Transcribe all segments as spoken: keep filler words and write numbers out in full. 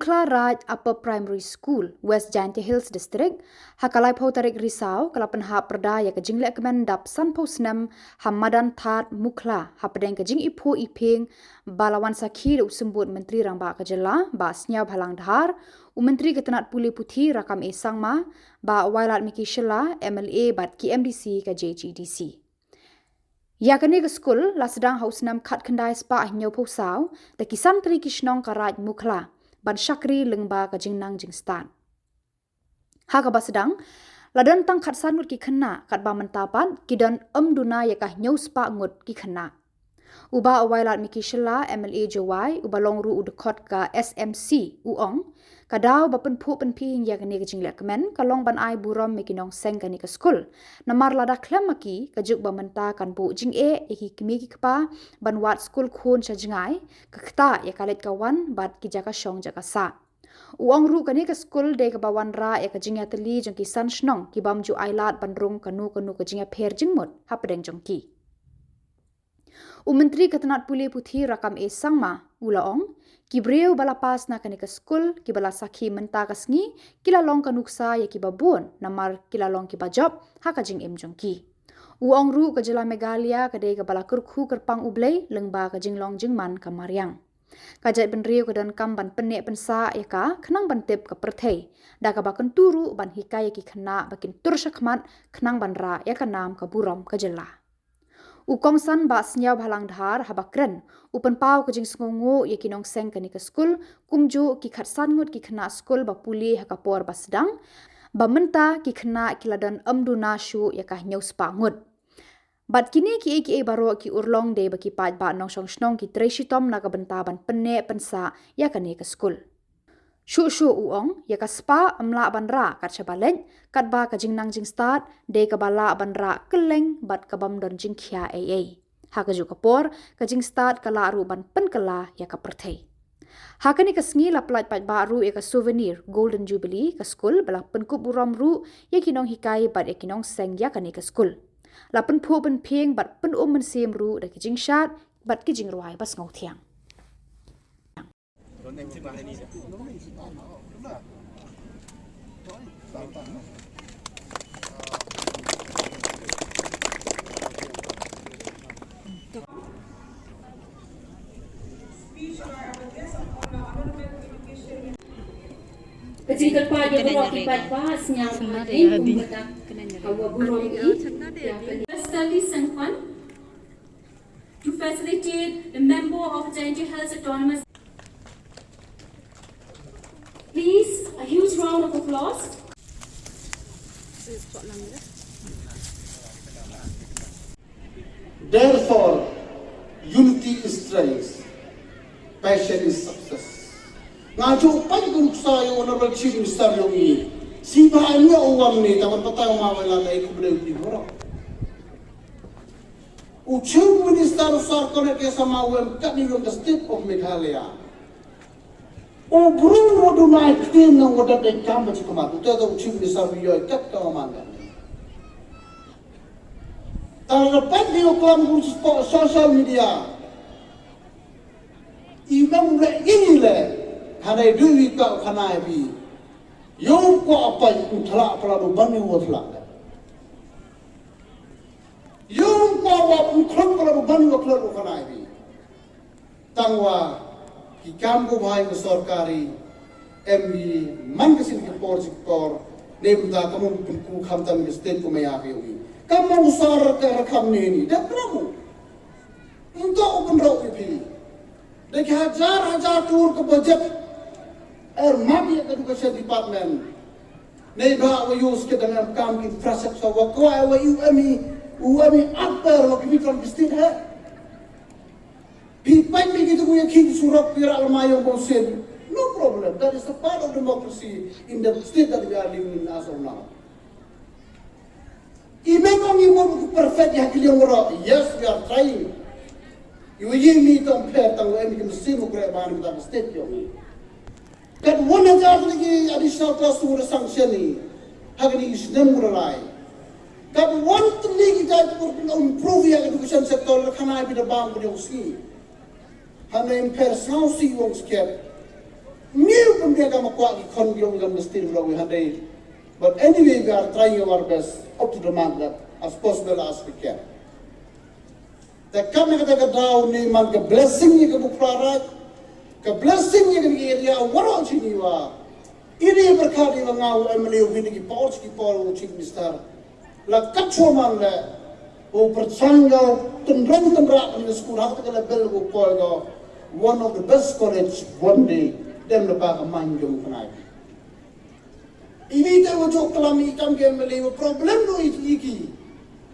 Mukhla Raij Upper Primary School, West Jaintia Hills District, ha ka laiphew tarik Risaw, ka la pynhap pyrda ïa ka jinglehkmen dap sanphew snem ha madan Thad Mukhla, hapdeng ka jingiphuh iphieng ba la wan sakhi da u Symbud Myntri Rangbah ka Jylla, Bah Sniawbhalang Dhar, u Myntri ka tnat pule puthi Rakkam A Sangma, Bah Wailadmiki Shylla, M L A bad ki M D C ka J H A D C. Ïa kane ka skul la sdang ha u snem khatkhyndai spah hynñiewphew saw da ki san tylli ki shnong ka Raij Mukhla ban shakri lyngba ka jingnang jingstad. Ha kaba sdang la don tang khatsan ngut ki khynnah, katba mynta pat ki don ym duna ïa ka hynñiew spah ngut ki khynnah. U Bah Wailadmiki Shylla, M L A Jowai, uba long ruh u dkhot ka S M C, u ong, ka daw ba pynphuh pynphieng ïa kane ka jinglehkmen ka long ban ai burom ïa ki nongseng kane ka skul. Namar lada khlem ma ki, ka juk ba mynta kan buh jingeh ïa ki kmie ki kpa ban wad skul khun sha jngai, ka ktah ïa ka leit ka wan bad ki jaka shong jaka sah. U ong ruh kane ka skul dei kaba wanrah ïa ka jingïatylli jong ki san shnong ki bym ju ailad ban rung kano kano ka jingïapher jingmut hapdeng jong ki. U Myntri ka tnat pule puthi Rakkam A Sangma u la ong, ki briew ba la pass na kane ka skul, kiba la sakhi mynta ka sngi, ki la long ka nuksa ïa kiba bun, namar ki la long kiba jop ha ka jingim jong ki. U ong ruh ka jylla Meghalaya ka dei kaba la kyrkhu kyrpang U Blei lyngba ka jinglong jingman ka mariang. Ka jaitbynriew ka donkam ban pynneh pynsah ïa ka khnang ban tip ka pyrthei, da kaba kyntu ruh ban hikai ïa ki khynnah ba kin tur shakhmat khnang ban rah ïa ka nam ka burom ka jylla. U kongsan Bah Sniawbhalang Dhar haba kren, u pynpaw ka jingsngewnguh ïa ki nongseng kane ka skul, kumjuh ki khatsan ngut ki khynnah skul ba pule ha ka por ba sdang, ba mynta ki khynnah ki la don ym duna shuh ïa ka hynñiew spah ngut. Bad kine kiei kiei baroh ki urlong dei ba ki paidbah nongshong shnong ki trei shitom na ka bynta ban pynneh pynsah ïa kane ka skul. Shuh shuh u ong, ïa ka spah ym lah ban rah kat shaba leit, katba ka jingnang jingstad dei kaba lah ban rah kylleng bad ka bym don jingkhia ei ei. Ha kajuh ka por, ka jingstad ka lah ruh ban pynkylla ïa ka pyrthei. Ha kane ka sngi la pyllait paidbah ruh ïa ka souvenir Golden Jubilee ka skul, ba la pynkup burom ruh ïa ki nonghikai bad ïa ki nongseng ïa kane ka skul. La pynphuh pynphieng bad pynum mynsiem ruh da ki jingshad bad ki jingrwai ba sngewthiang. Ka jingkyrpad ïa baroh ki paidbah, sngap ïa ka dei kum kata ka wa burom ïa ka. Westerly Sengkwan to facilitate the member of Jaintia Hills Autonomous. Please, a huge round of applause. Therefore, unity is strength, passion is success. Nga ju pynkup sa ïa u Honorable Chief Minister yong i. Sibha ïa u wan ni, tang ban patang ma wala dai ku bne u ti bro. U Chief Minister u Sir Conrad K Sangma u em kat ni long the state of Meghalaya. U bru u duna i ktien nang u dap dei kam ba chi kamat. U te u Chief Minister u ïoh kat ka man kan. Tang dapat di u klam ku spo-, social media. I bang le ini le. Hana i dui ka khana i bi. Yo ko apa u thlak pala du ban u thlak. Yung kwa wa pynkhrum ka la ban wa khlot wa khanai bi. Tang wa ki kam ko bhai ko sorkari em bi man ka sin ki por si por ne bynta ka mun pynku kham tam ki state ko maya bi wi. Kam mo sar ka rakam ne ni da pramu. Nto u pynro wi pi. Da ki hajar hajar klur ka budget er map ïa ka education department. Nei ba wa use ka dang kam ki infrastructure wa kwai wa u ami, u ami akbar wa ki bitong ki state ha. Pi pai mi ki tu ya ki surok pi ra lama yong bong sen. No problem. That is a part of democracy in the state that we are living in as of now. I meng ong i won't perfect ïa ki liang ro. Yes, we are trying. I wa ying mi tong pher tang wa em ki mesti mo kre ban mi tang state yong i. Kat wan hajar lagi additional cost to the sanction ni. Ha kani i snem mo rai. Kat wan tli ki jai to improve ïa education sector la khana bi da bang ko yong si. Hana im pher saw si wong skep. New Ym dei ka ma kwah ki khon ki ong kam ka state block wi hynrei. But anyway, we are trying our best up to the mark that as possible as we can. Te kam ïa kata ka daw ne man ka blessing ïa ka Bukhra Raid, ka blessing ïa ka area waroh jong ngi wa. Ine pyrkhat ïa nga u M L A u bun ki por ki por u Chief Minister. La kat shuwa man le u pyrshang ïa u tynrong tynrah ka skur ha kata ka level u poi ïa one of the best college one day dem le ba ka man jong u khnai. Iwi te wa jok klam i kam ke M L A wa problem no i ki.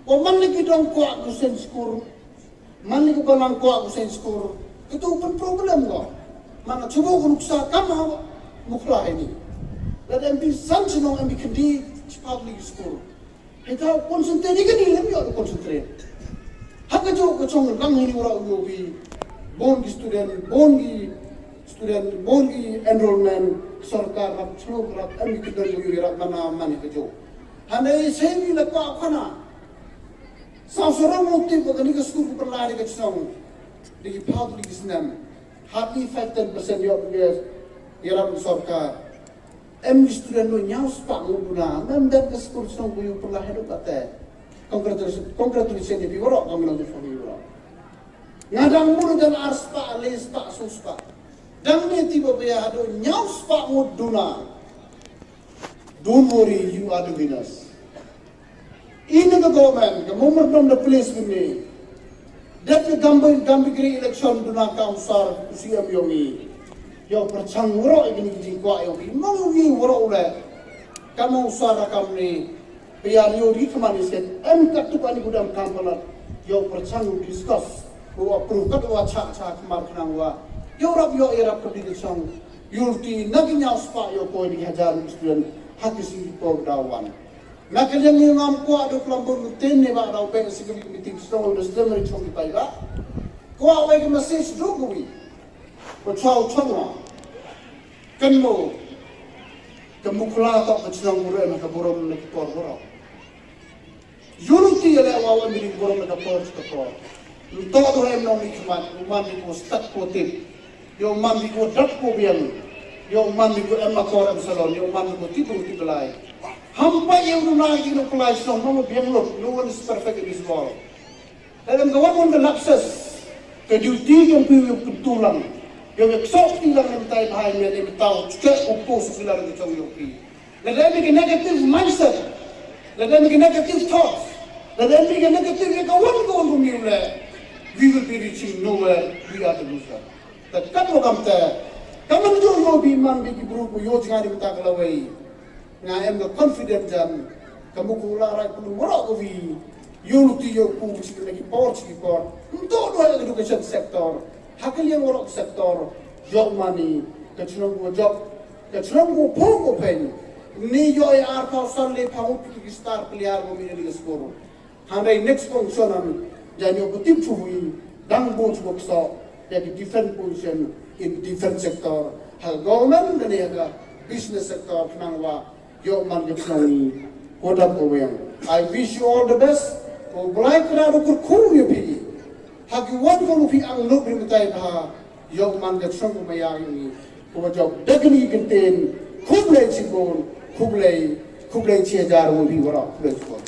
Wa man le ki dong kwah ku seng skur. Man le ki balang kwah ku seng skur. Kitu pun problem ko. Mana chubo ku nuksa kam ha Mukhla ini. La dem bi san chinong em bi kendi chipat li skur. Hita concentrate ni kani lem yo concentrate. Haka jo ka chong lang ini ura uyo bi. Bon ki student, bon ki student, bon ki enrollment, sorkar rap chlo rap em ki dan yo rap mana mana ka jo. Hane sei ni la kwa khana. Sa sorong mo tip ka ni ka school ku pernah ni ka chnong. Di ki pau di ki snem. Hati five ten percent yo bi ya rap sorkar. Em ki student no nyaw spah ngut duna, mem dat ka school song ku yu pernah hidup kate. Congratulations, congratulations ïa phi waroh, kam long tu phi waroh. Nga dang mulu dan ar spah, le spah, so spah. Dang ne ti ba ya hadu nyaw spah ngut duna. Don't worry, you are the winners. Ine ka government ka mumur dom da police bini. Dat ka gambai gambai kri election duna ka usar usi am yongi. Yo perchang waro ini kiji kwa yongi. Mong yongi waro ule. Kama usar akam ni. Pia yo di kama ni set. Em kat tu ani gudam kampalat. Yo perchang discuss. Wa approve kat wa cha cha kamar kenang wa. Yo rap yo irap kebidi chong. Yulti nagi nyaw spa yo koi di hajar student. Hakisi ko dawan. Nga ka liang ïa ngam kwah da klam bun ten ne ba da u pek security meeting song da sdem ri chong pai ba. Kwah wai ka message do ko wi. Ko chau chong wa. Kan mo. Ka Mukhla to ka chnong bure na ka burom na ki por buro. Unity ïa le wa wa mi burom na ka por ka por. Nto do em nong ni khmat, u man ni ko stat ko tip. Yo man ni ko dat ko biang. Yo man ni ko em akor em salon, yo man ni ko tip ko tip lai. Hampa ïa u na ki no kulai song no biang lo, no one is perfect in this world. Dalam ka wan wan ka lapses ka duty ka pi wi ka tulang. Ka wi ksok ti lang em tai bhai me em tau chke u ko su kilang ka chong yo pi. Let them make a negative mindset. Let them make a negative thoughts. Let them make a negative ka wan ka wan ko mi le. We will be reaching nowhere. We are the loser. Te kat wa kam te, ka man jo yo bi man bi ki bru ko yo jnga di mata ka lawei. Nga em ka confident jan, ka Mukhla Raid pun wara ko bi, yo luti yo ku chi ki power chi ki power. Nto do education sector, ha ka liang wara sector, yo mani, ka chnong ko job, ka chnong ko pho ko pen. Ni yo e ar phaw san le phaw ki star player ko mi ni ka score. Hynrei next function am, jan ïoh ka tip shuh hi, dang bun shuh ka soh, ïa ki different position in different sector. Ha government, kane ïa ka business sector, khnang wa, ïoh man ka chnong hi, ko dap ko weng. I wish you all the best, ko Blai Kynrad u kyrkhu ïa phi. Ha ki wan ko lu phi ang nuk ri mtai bha, ïoh man ka chnong ko maya ïa ngi. Ko ba jop da kani ki ktien, khublei chibun, khublei, khublei chi hajar mo bi wara, khublei chibun.